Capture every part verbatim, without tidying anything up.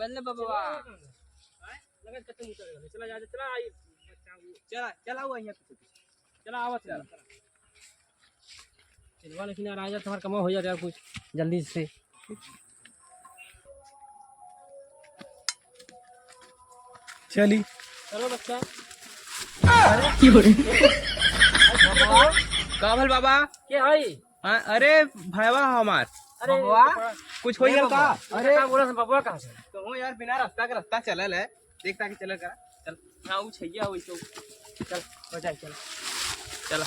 चल ले बबवा। लगा के तुम उतर गए। चला जा, चला, आई। चला, चला, वो यहाँ पीछे, पीछे। चला, आवा, चला। चलवा, लेकिन यार, राजा, तुम्हारा कमा हो जाएगा कुछ जल्दी से। चली। चलो, बच्चा। का भल बाबा? के हई? हाँ, अरे, भयवा हमार। अरे, बबुआ? कुछ होई ए गल का? बबुआ। अरे, का बोला था, बबुआ कहाँ से? तो हूँ यार, बिना रास्ता के रास्ता चलल है। देख ताकि चलल करा। चल, हाँ, ऊ छैया होई तो। चल, हो जाए, चल। चला,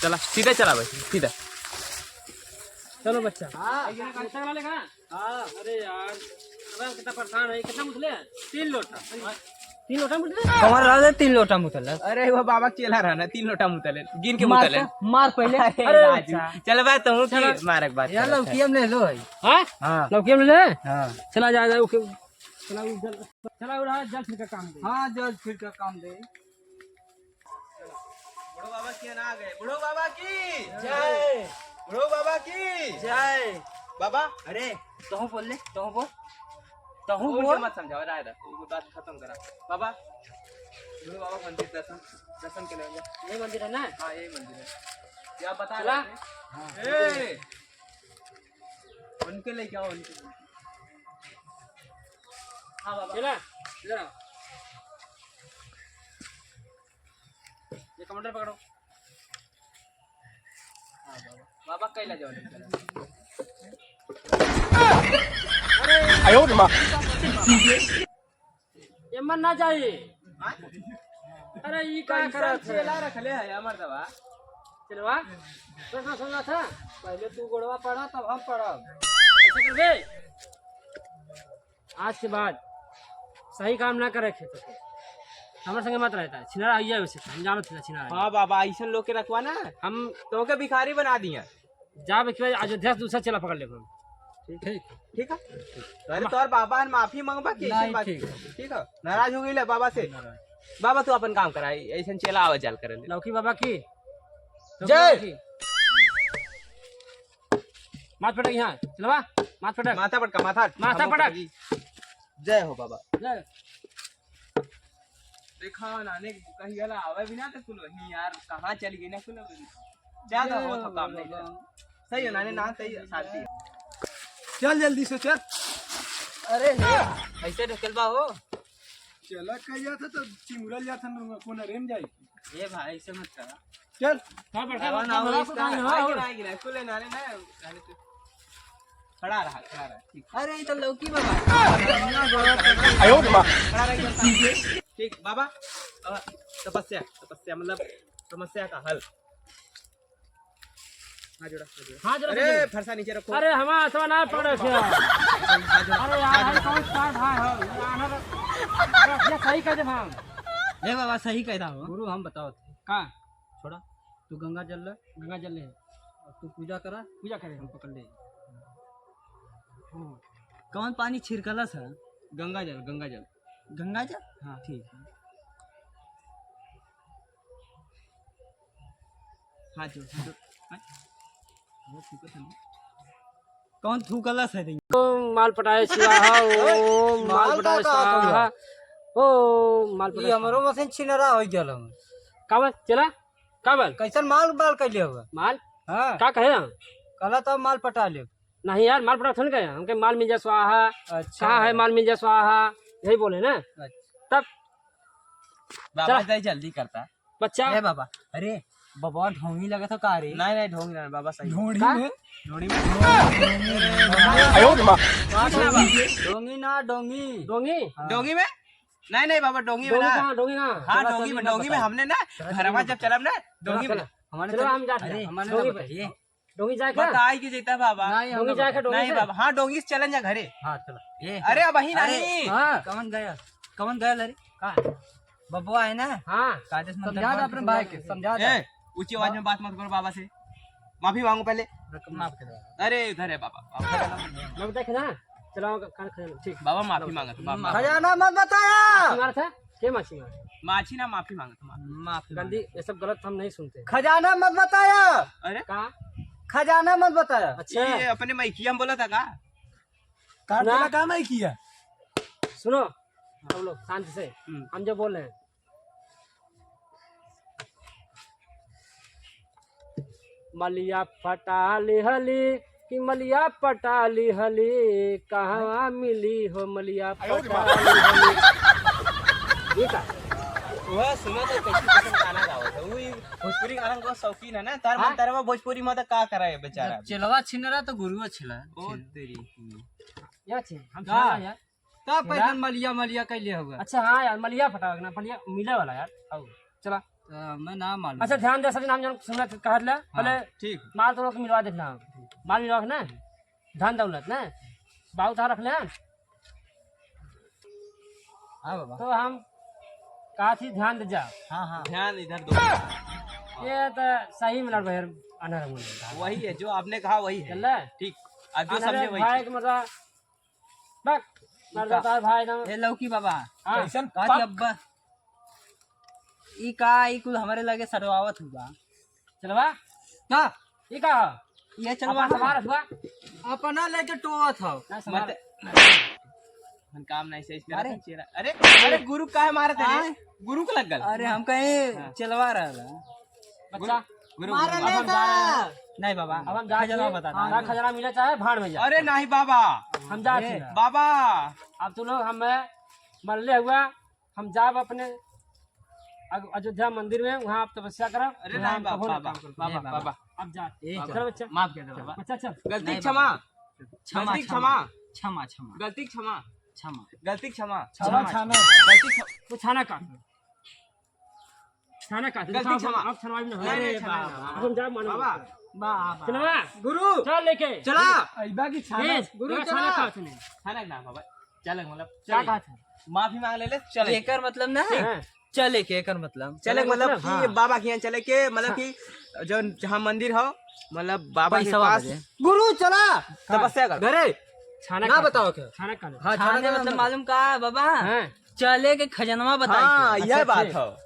चला, सीधा चला भाई, सीधा। चलो बच्चा। हाँ। ये ना, कौन सा वाले का? हाँ। अरे यार, अबे हम कितना परेशान है। कितना मुतले हैं? तीन लोटा। तीन लोटा मुतले? कमर रहा दे, तीन लोटा मुतल है। अरे वो बाबा के चेला रहा ना, तीन लोटा मुतल है, गिन के मार मुतल है। का, मार पहले। अरे अरे राजू, बच्चा। चल बा, तू की चला। मारक बात यार, करत है। लौकी हम ले लो है। हाँ? हाँ। लौकी हम ले ले? हाँ। चला जा, जा, ओके। चला, उ जल, चला, उ रहा, जल छिड़का काम दे। हाँ, जल छिड़का काम दे। बुढ़ो बाबा की ना आ गए। बुढ़ो बाबा की जय। बुढ़ो बाबा की जय। बाबा, अरे, तहूँ बोल ले, तहूँ बोल। तहूँ बोल। मत समझाओ, रहा, रहा, वो बात खत्म करा। बाबा, बुढ़ो बाबा मंदिर दर्शन, दर्शन के लिए। यही मंदिर है ना? हाँ, यही मंदिर है। क्या बता चला। रहे थे? हाँ। ए, उनके लेके आओ, उनके। हाँ, बाबा। चला, इधर आओ। ये कमांडर पकड़ो। हाँ, बाबा। बाबा, कैला जाओ, लेके चलो। आयो रे माँ। ये मन ना जाए। हाँ? अरे, ई का कैसन करत है? चेला रखले है, हमर दवा। चेलवा, तो ना समझा था, पहले तू गोड़वा पड़ा, तब हम पड़ब। ऐसे करबे? आज के बाद सही काम ना करे खेत पे। हमर संगे मत रहता है, छिनारा आइया वैसे, हम जानत छिनारा, छिनारा। हाँ बाबा, ऐसन लोग के रखवा ना, हम तोके भिखारी बना दिया। जाबे के बाद अयोध्या से दूसरा चेला पकड़ लेबे हम। ठीक। ठीक है? अरे तोर बाबा हन माफी मांगबा कि ऐसन नहीं, बात? ठीक है। ठीक है? नाराज हो गई ले बाबा से। नाराज। बाबा तू अपन काम करा, ऐसन चेला आवे जाल करे ले। लौकी बाबा की। जय। लौकी बाबा की। माथ पटक यहाँ, चलवा, माथ पटक। माथा पटका, माथा। माथा पटक। जय हो बाबा। जय। देखा नाने कहीं गला आवे भी ना तो कुल वहीं यार कहाँ चली गई ना कुल। ज्यादा हो तो काम नहीं। सही है नाने ना सही है, शांति है। चल जल्दी से चल। अरे हे, ऐसे ढकेलबा हो। चला कह जात है तो चिमुरल जात है, कोना रेम जाई। ए भाई, ऐसे मत करा। चल। हाँ, बड़का आवा ना, बड़का आवा, बड़का इसका बड़का आगे बड़का ना, आगे ना, कुल नाने ना, नाने तू खड़ा रहा, खड़ा रहा, ठीक। अरे, ये तो लौकी बाबा। आयो रे माँ। खड़ा रह गया। ठीक, बाबा, अ, तपस्या, तपस्या मतलब समस्या का हल। हाथ जोड़ा, हाथ जोड़ा। हाथ जोड़ा, अरे, हाथ जोड़ा। फरसा नीचे रखो। अरे, हमारा हाथवा ना पकड़े से। हाथ जोड़ा। अरे यार, हाथ जोड़ा। कौन सा भाई हो? ये आना तो, ये सही कह दे भाई। ले बाबा, सही कह रहा हो। गुरु, हम बताओ थे। का? छोड़ा, तू गंगा जल ले। गंगा जल ले। और तू पूजा करा। पूजा करे। हम पकड़ ले। हाँ। कौन पानी छिड़कलस है? गंगा जल, गंगा जल। गंगा जल? हाँ। ठीक है। हाथ जोड़, हाथ जोड़। हाँ। वो थूकत है ना। कौन थूकलस है रे? ओम माल पटाय स्वाहा, ओम माल माल का पटाय का स्वाहा, होगा? ओम माल ये पटाय हमरो स्वाहा। मशीन छिनरा हो गया हम। का बात? चला? का बात? कैसन माल, माल कैले होगा? माल? हाँ। का कहे हम? कहला तो माल पटा ले। नहीं यार, माल पटा थोड़ी कहे, हमके माल मिल जा स्वाहा। अच्छा। कहाँ है माल मिल जा स्वाहा? यही बोले ना। अच्छा। तब बाबा चला। जाई जल्दी करता। बच्चा। ए बाबा, अरे, बाबा ढोंगी लगे तो का रे? नहीं, नहीं, ढोंगी नहीं, बाबा सही। ढोंगी का? में? ढोंगी में? आयो रे माँ। ढोंगी ना, डोंगी। डोंगी? हाँ। डोंगी में? नहीं, नहीं बाबा, डोंगी में डोंगी ना। कहाँ, डोंगी कहाँ? हाँ, चला, डोंगी चल, में, ये ना डोंगी में बता। हमने ना, चला, घर में चला, जब चला। चलब ना, चला, डोंगी में। चला। हमारे चलो, चल-, हम जाते हैं, अरे, हमारे चलो चला। बताइए। डोंगी जाए का? बताई के जैता बाबा। नहीं, हम डोंगी जाए का, डोंगी नहीं से? बाबा, हाँ, डोंगी से चलन जा घरे। हाँ, चलो। ए, अरे, अब वही अरे, नहीं। हाँ। कौन गया? कौन गया रे? कहाँ? बबुआ है ना? हाँ। काजस मंदिर समझा दे बंद अपने भाई के, समझा दे। ए, ऊंची आवाज में बात मत करो बाबा से। माफी मांगो पहले। माफ कर दो। अरे, इधर है बाबा, बाबा। लोग देखे ना? चलाओ, कान खोल, ठीक। बाबा, माफी मांगत, बाबा, माफी। खजाना मत बताया। मारा था? के माछी मारा? माछी ना, माफी मांगत, माफी। माफी गंदी, मांगत। ये सब गलत हम नहीं सुनते। खजाना मत बताया। अरे? का? खजाना मत बताया। अच्छा। ये अपने माइकिया में बोला था का? का ना। बोला का माइकिया? सुनो, सब लोग शांति से, हम्म। हम जो बोल रहे हैं, मलिया पटा लिहली, कि मलिया पटा लिहली, कहवा मिली हो मलिया पटा लिहली। ये का? वह सुना तो कैसी कैसन गाना गावत है। वो भोजपुरी गाना को शौकीन है ना, तार हाँ? मन तार वो भोजपुरी में तो का करा है बेचारा। जब चेलवा छिन रहा तो गुरुआ छिला। ओ तेरी। या छे, हम का? छिला यार। का छिला? पैसा मलिया, मलिया कैले हुआ? अच्छा, हाँ यार, मलिया फटाक ना, मलिया मिले वाला यार। आओ, चला। तो मैं ना मालूम। अच्छा, ध्यान दे, सचिन, हम जन सुनत कहत ले, हाँ, पहले ठीक। माल तो लोग मिलवा देना। माल मिलवा के ना, धन दौलत ना, बाबू तार रख ले हम। हाँ बाबा। तो हम कहा थी ध्यान दे जा। हाँ, हाँ। ध्यान इधर दो। ये तो सही में लड़ भैया, अनर मुंह है। वही है, जो आपने कहा वही है। चल रहा है? ठीक। अब जो अनर समझे वही भाई ठीक। के मतलब, बक, मर का? जाता है भाई ना। ए लौकी बाबा। हाँ। कैसन कहा थी पक? अब्बा? ई का, ई कुल हमरे लगे सटवावत हुआ। चलवा? का? ई का ह? ये चलवा अपन ना। संभारत हुआ? अपना लेके टोवत हो। ना संभार। मत। अपन काम नहीं सही से अरे। रखा चेहरा। अरे, अरे गुरु काहे मारत है रे? आय। गुरु को लग गल। अरे हम कहीं हाँ। चलवा रहा था। बच्चा। गुरु, गुरु, मारे गुरु। ले अब हम जा रहे हैं। नहीं बाबा, अब हम जा खजाना रहे हैं। बता दो। हाँ, खजाना मिले चाहे भाड़ में जा। अरे नहीं बाबा। हम जा ए। रहे हैं। बाबा। अब तू लोग हमें मरले हुआ, हम जाब अपने अग-, अयोध्या मंदिर में, वहाँ आप तपस्या करब, अरे वहाँ नहीं हम बाबा, कबो ना बाबा, काम करब। बाबा, ए बाबा। बाबा। अब जा। ए, बाबा। चल बच्चा। माफ कर दे बाबा। बच्चा चल। गलती नहीं क्षमा। बाबा। क्षमा, गलती क्षमा। क्षमा। क्षमा, क्षमा। गलती क्षमा। क्षमा। गलती क्षमा। क्षमा, क्षमा। गलती क्षमा। वो छाना काट। छाना काट। गलती क्षमा। अब छनवाई में ना। अरे अरे छाना बाबा। ना। अब हम जाब मानो। बाबा। बाबा। चलवा। गुरु। चल लेके। चला। अइबा की छाना। ए, गुरु तेरा छाना चला। काट नहीं। छाना ना बाबा। चल मतलब। का चल। काट है? माफी मांग ले ले। चल। एकर मतलब ना। हाँ। चले के एकर मतलब। चले के मतलब मतलब, कि हाँ। बाबा के यहाँ चले के, मतलब हाँ। कि जो जहाँ मंदिर हो, मतलब बाबा के पैसवा पास। बजे। गुरु चला। तपस्या कर। घरे। छाना ना काट। बताओ क्या? छाना काट। हाँ, छाना छाने का मतलब मतलब। मालूम का बाबा? हाँ। चले के खजनवा बताई हाँ, के। यह अच्छा, बात ठीक। हो।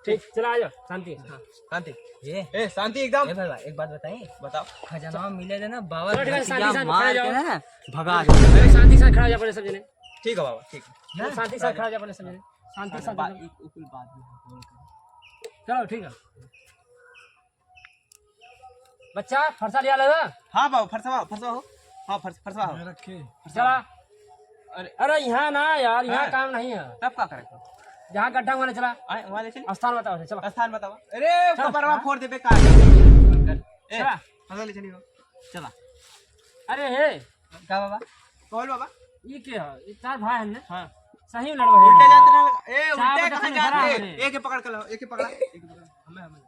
ठीक, चला आ जाओ, शांति से। हाँ, शांति। ये। ए, शांति एकदम। ए भाई, एक बात बताई। बताओ। खजनवा मिले दे ना, बाबा चलो, ठीक है, शांति से मार खड़े के जाओ। ना, भगा दे। अरे, शांति से खड़ा हो जाओ, अपने सब जने। ठीक है बाबा, ठीक है। शांति से खड़ा हो जाओ, अपने सब जने। शांति से बात, एकदम। एक, एक बात भी हम बोल कर। चलो, ठीक है। बच्चा, फरसा लिया लगा? हाँ बाबू, फरसवा, फरसवा हो। हाँ, फरस-, फरसवा हो। यहाँ रखे। चला। अरे। अरे, यहाँ ना यार, यहाँ हाँ। काम नहीं है। तब का करे? जहाँ गड्ढा वहाँ ले चला। आए, वहाँ ले चली। स्थान बताओ, चला। स्थान बताओ। अरे, चला। कपरवा हाँ। फोड़ देबे का? ए, चला। फरसा ले चली हो। चला। अरे, हे। का बाबा? कौन बाबा? ये के है? ये चार भाई हैं ना? हाँ। सही में लड़वा है। उल्टा जात रहा। ए, चार उल्टा बच्चा कहाँ से जात भरा है? है। एक ही पकड़ के लाओ, एक ही पकड़ा, एक ही पकड़ा। हमें, हमें।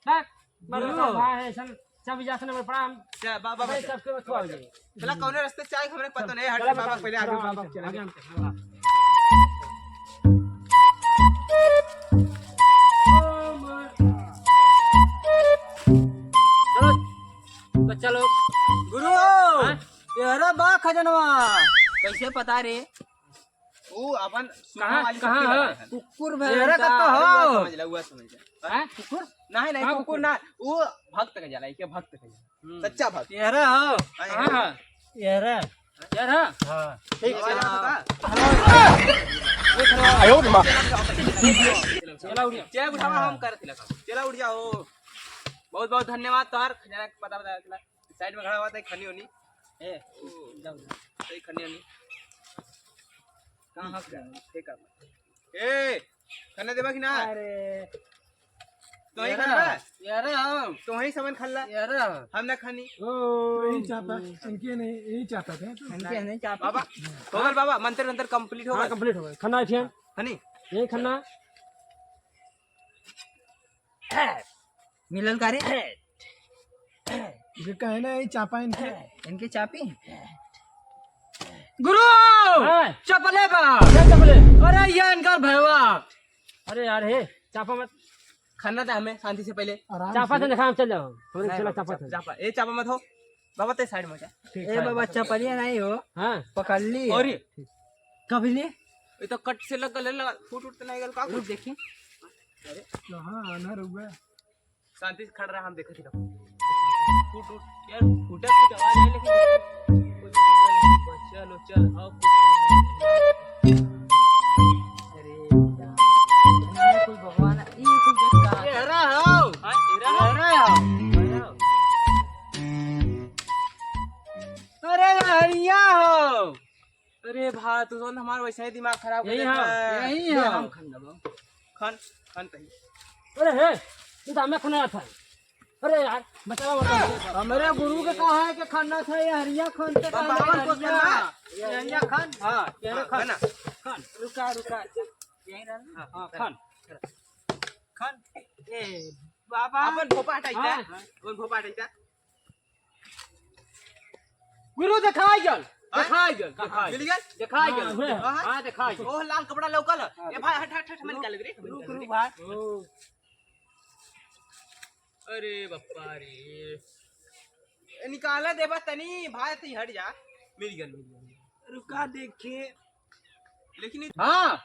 बस, बस, गुरु। बस, भाई, ऐसा सब इजाजत नंबर पड़ा, हम चा-, बा-, बा-, भाई, बा-, सबके बतवा दे। चला, कौने रास्ते से आए, हमरे पता नहीं, हट चला, बाबा, बता, पहले आगे चला, बाबा, चला, चला, आगे। चला। चलो, बच्चा लोग। गुरु, हाँ? ये हरा बा खजनवा। कैसे पता रे? वो अपन सुनने कहाँ, वाली कहाँ शक्ति है? लगाए हैं। कुकुर भैं एहरा का। का तो अरे, हुआ हो। समझ ला, हुआ समझ ला। हैं? कुकुर? नहीं, नहीं, कहाँ कुकुर कुकुर? ना, वो भक्त का जाला, एक भक्त का जाला। हम्म। सच्चा भक्त। एहरा हो। हाँ, कहाँ एहरा। है? एहरा। एहरा। हाँ। ठीक आवाज है। आवत बा? आयो रे माँ। चला उठिया। चेक उठावा, हाँ। हम करत हिला काम। चला उठ जाओ। बहुत बहुत धन्यवाद तोहार, खजाना के पता बता दिला। साइड में खड़ा हुआ था, खनी होनी। ए, जाओ, जाओ। सही खनी होनी। कहाँ हंस गया? ठीक है। ए, खाना देबा कि ना? अरे। तो ही यार, खाना बा? यार, आओ। तो ही सामान खा ला। यार। हम ना खानी। ओ, यही चाहता, इनके नहीं, यही चाहता था। इनके नहीं चाहता। बाबा, हो गल बाबा, मंत्र, मंत्र complete हो हाँ, गल। Complete हो गल। खाना है फिर? हनी? यही खाना। मिलल का रे? ये कहे ना, यही चापा इनके। इनके चापी? गुरु! हाँ। चपले बा। क्या चपले? अरे, ये इनका भैया। अरे यार, हे, चापा मत। खाना था हमें, शांति से पहले। आराम चापा से। तो दिखा, हम चल जाओ। हमरे नहीं चला बाबा, चापा चाप-, था। चापा, ए, चापा मत हो। बाबा, ते side में जा। ठीक ए है। बाबा, चपलिया नहीं हो। हाँ। पकड़ ली। और ये? कब ले? ये तो कट से लग गल, लगा, फूट उट तो नहीं गल, का रुक कुछ? देखी। अरे। कहाँ आना रुक गया? शांति से खड़ रहा, हम देखत ही रहो। फूट उट, यार, फूटे कुछ आवाज आए, लेकिन कुछ फूटल नहीं, बचल उचल, हाँ, कुछ नहीं। बढ़िया हो। अरे भाई, तू तो हमार वैसे ही दिमाग खराब कर यही देता हाँ, है। यही ये हाँ। हम खन दबो। खन, खन तही। अरे हे, तू तो हमें खना था। अरे यार, बचावा, बचावा। हमरे गुरु के कहा है कि खन्ना था, ये हरिया खन के बाबा, कहा है बाबा को हरिया। खन्ना? ये हरिया खन? हाँ, ये हाँ, खन। खन्ना। खन, रुका, रुका। यहीं रहना? हाँ, हाँ, खन। खन। ए, बाबा। अपन भोपा हटाई हाँ। था। अपन भोपा हटाई था। गुरु देखाई गल, हाँ? देखाई गल, कहाँ? देखाई मिल गल। गल? देखाई गल। हाँ, हाँ। हाँ, देखाई गल। ओह, लाल कपड़ा लौकल। हाँ, ए भाई, हट, हट, हट, हमें रुक, निकाल रे। रुक, रुक भाई। ओ। अरे बप्पा रे। ए, निकाला देबा तनी, भाई, तनी हट जा। मिल गल, मिल गल। रुका देखे। लेकिन इ- हाँ।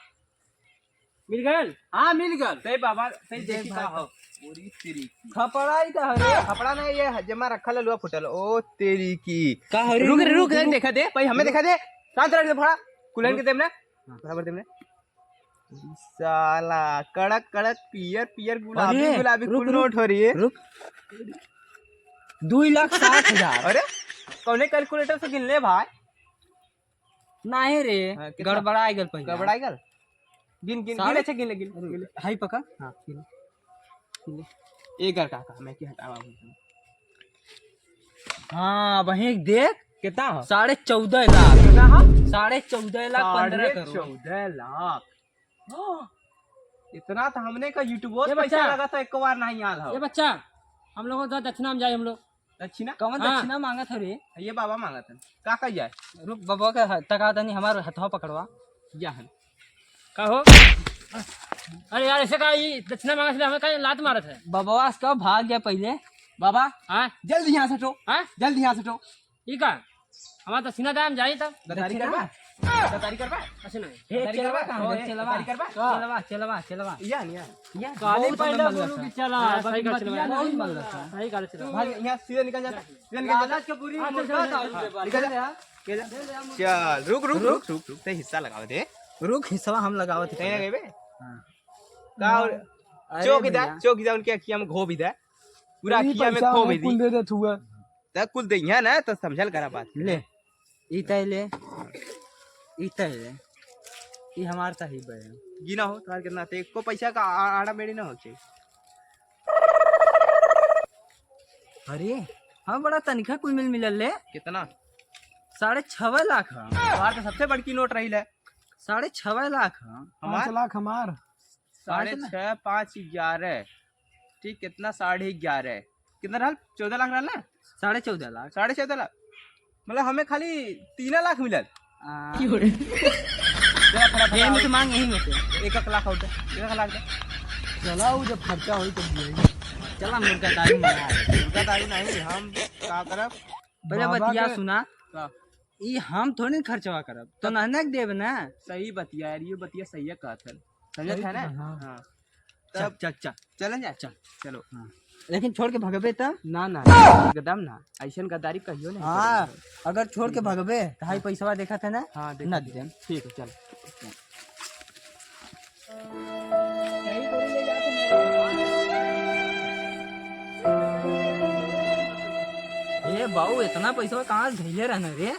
मिल गल? हाँ, मिल गल। सही बाबा, सही जय देखी का भाई। हो। पूरी तेरी की। खपड़ा ही का हरे? खपड़ा नहीं, ये जमा रखल है, लुआ फुटल। ओ तेरी की। का हरे? रुक, रुक, रुक, रुक, रुक। देखा दे, भाई, हमें देखा दे। शांत रह, फड़ा। कुलन के रुक। देम ना। हाँ। बराबर देम ना। साला, कड़क, कड़क, पियर, पियर, गुलाबी, अरे, गुलाबी, रुक, कुल रुक। नोट हो रही है। रुक। दुई लाख साठ हजार। अरे, कौने कैलकुलेटर से गिन ले भाई? नाही रे, हाँ, कितना? गड़बड़ाई गल पहिला। गड़बड़ाई गल? गिन, गिन, साढ़े गिन, अच्छा, गिन ले, गिन, गिन ले। हाई पका? हाँ, गिन। गिन ले। एक घर का, का, मैं की हटावा हूँ। हाँ, वहीं देख। कितना हो? साढ़े चौदह लाख। कितना हो? साढ़े चौदह लाख पन्द्रह करोड़। साढ़े चौदह लाख। हाँ, इतना तो हमने का YouTube ये पैसा बच्चा। लगा था, एक बार नहीं आल हो। ये बच्चा, हम लोग तो दक्षिणा में जाए हम लोग। दक्षिणा? कौन हाँ। दक्षिणा मांगत हो रे? ये बाबा मांगत है। का कह जाए? रुक, बाबा का ह-, तका तनी हमार हथवा पकड़वा। जा हन। का हो? अरे यार, ऐसे का ई दक्षिणा मांगत ले, हमें का लात मारत है? बाबा, आज का भाग गया पहले। बाबा, हाँ? जल्दी यहाँ से हटो। हाँ? जल्दी यहाँ से हटो। ई का? हमार दक्षिणा दे, हम जाई तब। गद्दारी दक्षिणा? करबा? गद्दारी करबा? अच्छा नहीं। हे, गद्दारी चलवा करबा? कहाँ ओ, रे? चलवा। गद्दारी करबा? चलवा, चलवा, चलवा। या नहीं, या। या। काली बहुत पैदा मल बोलू रहता। कि चला, हाँ, सही बात बतिया चलवा। नहीं मल रहता। सही बात चलवा। भाग, यहाँ सीधे निकल जा, सीधे निकल जा। लालच के बुरी हाँ, चल, मुर्गा चल, दारू चल। दे बा। निकल जा। चल। चल, रुक, रुक, रुक, रुक, रुक, ते हिस्सा लगावे दे। रुक, हिस्सा हम लगावत ही। नहीं लगेबे? हाँ। का और अरे चौक इधर, भैया। चौक इधर उनके अखिया में घो भी दे। पूरा ई अखिया में पैसा खो हमें भी दी। कुल दे देत हुआ। त कुल देइहैं ना, त समझल करा बात। ले, ई तय ले, ई तय ले, ई हमार तही बे। गिना हो, तोहार कितना ते, एको पैसा का आ-, आड़ा मेड़ी ना होचे। अरे, हाँ, बड़ा तनिका कुल मिल मिलल ले। कितना? साढ़े छवे लाख ह। तोहार तो सबसे बड़की नोट रही ले। साढ़े छवे लाख ह। हमार? पाँच लाख हमार। साढ़े पाँच ना? छः, पाँच, ग्यारह। ठीक, कितना? साढ़े ग्यारह। कितना रहल? चौदह लाख रहल ना? साढ़े चौदह लाख। साढ़े चौदह लाख। मतलब, हमें खाली तीन लाख मिलल। आ, क्यों रे? जरा फटाफट यही में से आओ। मांग, यही में से। एक, एक लाख होते, एक, एक लाख दे। चला, वो जब खर्चा होई, तब दिए। चला, मुर्गा दारू मंगा। मुर्गा दारू नहीं, हम का करब? पहले बाबा बतिया के सुना। का? ई हम थोड़ी न खर्चवा करब, तो नहने के देब ना। सही बतिया यार, ये बतिया सही कहत है, समझत सही है ना? हाँ। हाँ। चल, तब चल, चल। चलन जा? चल। चलो। हाँ। लेकिन छोड़ के भगबे त? ना, ना, एकदम ना, ऐसन गद्दारी कहियो नहीं हाँ, करेंगे। अगर छोड़ के भगबे, त हाई हाँ। पैसवा देखत है ना? हाँ, देखत ना है। देम। ठीक है, चल। ए बाऊ, इतना पैसा कहाँ से धइले रहना रे?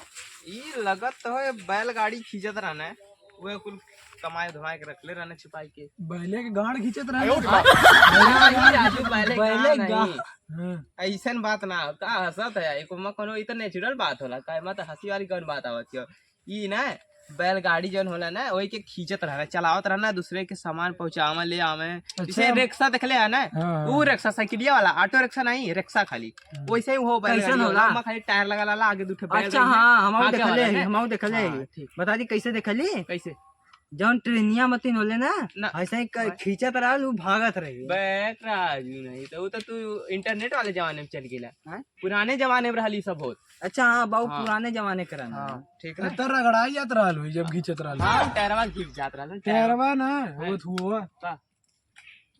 ई लगत तो है बैलगाड़ी खींचत रहना है, वह कुल कमाए धमाए के रखले रहना छुपाई के। बैले के गांड खींचत रहना। नहीं राजू, बैले बैले गांड गा-, नहीं। हाँ। ऐसन बात ना हो, का हंसत है? एको में कोनो, ई तो natural बात होला, का एमा तो हंसी वाली कौन बात आवत है? ई ना बैलगाड़ी जौन होला ना, वही के खींचत रहना, चलावत रहना, दूसरे के सामान पहुँचावे, ले आवे। अच्छा। जैसे रिक्शा देखले है ना, हाँ, हाँ। ऊ रिक्शा, साइकिलिया वाला, ऑटो रिक्शा नहीं, रिक्शा खाली। हाँ। वैसे ही वो बैलगाड़ी कैसन होला? होला? ओमा खाली टायर लगा लाला, आगे दू ठे बैल अच्छा, रही है, हाँ, हम हाँ, देखले क्या वाला ही, है? हम देखले हाँ, ही। ठीक। बता दी कैसे देखली? कैसे? जौन ट्रेनिया मतीन होले ना, ना। ऐसे ही क-, भाई। खींचत रहल, ऊ भागत रही। बैठ राजू नहीं, तो वो तो तू internet वाले जमाने में चल गेला। हाँ? पुराने जमाने में रहली सब होत। अच्छा, हाँ, बाबू, हाँ। पुराने जमाने के रहना। हाँ, ठीक ना? तो रगड़ाई जात रहल होई जब घींचत रहल। हाँ, टायरवा घींच जात रहल, टायरवा। टायरवा ना, हाँ। वो थुआ। का?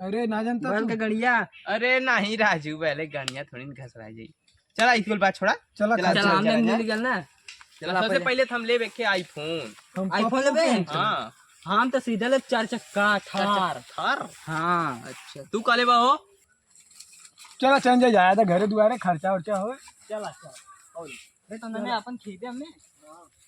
अरे, ना जानता बैल तू? के गड़िया। अरे, नहीं राजू, बैले गड़िया थोड़ी न घसरा जाई। चला, इसकुल बात छोड़ा। चला, चला, खा चला, चला, हमने चला, मिल चला। गल ना। चला, चला, सबसे पहले। पहले तो हम लेबे के iPhone। हम iPhone पप्पू लेबे? के iPhone। हाँ। हम तो सीधे लेब चार चक्का, चार थार। चक्का, थार? हाँ। अच्छा, तू का लेबा हो? चला, चल जा, जाया था घरे दुआरे, खर्चा उर्चा हो। चला, चला। और अरे तो नन्हे अपन खेते में। हाँ।